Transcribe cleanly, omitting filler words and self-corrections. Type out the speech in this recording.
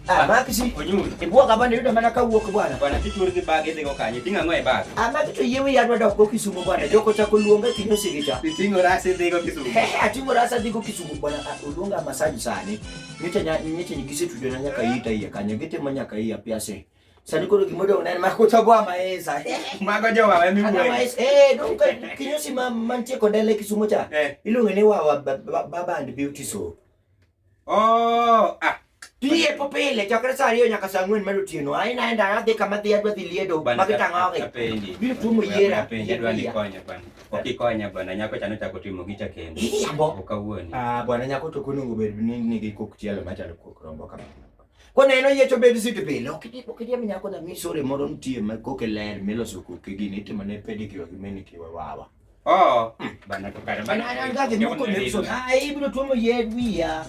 Ah, Maxi. Onyulo. Ibwoga bwana yudo mana kawuok bwana. Bwana tichur gi bag idhigo kanye? Iting'o ang'o e bag? Ah, magi to yie wiya adwa dok go Kisumu bwana. Joko chako luonga kinyosi gi cha. Iting'o rasi idhigo Kisumu. Hehe, ating'o rasa adhigo Kisumu bwana. Ah, Oluonga massage sani. Nyocha nya nyocha gisetudona nyaka ita iye kanyo. Gitimo nyaka iya piase. Sani koro gima odong' na en mana kutoboa maesa. Mago jowawa ema Ana iwuoye. maesa. Eh, dong' ka kinyosi ma mantie Kondele Kisumu cha. Eh. Iluonge ni Wawa Baba and Beauty Soap. Oh, ah. Tiye po pile chakre saa ariyo nyaka saa ang'wen mar otieno. Aina aenda adhi kama dhi adwa dhi liedo. Bana, Magi tang'ogi. Apenji. Biro tuomo yiera. Apenji adwa ni ikonya bana. Ok ikonya bana, nyako cha nochako timo gicha kendo. Iriambo. Ok awuoni. Ah, bwana nyako to onego bed ni nigi kok tielo machalo kok rombo kama. Koneno yiecho bed sit pile. Ok idi ok idi nyako na misore moro nitie ma koke ler miloso koke gini itimo ne pedicure gi manicure wawa. Oh, bana to kare Bana an ga gimoko ne so. Ah, ibiro tuomo yier wiya.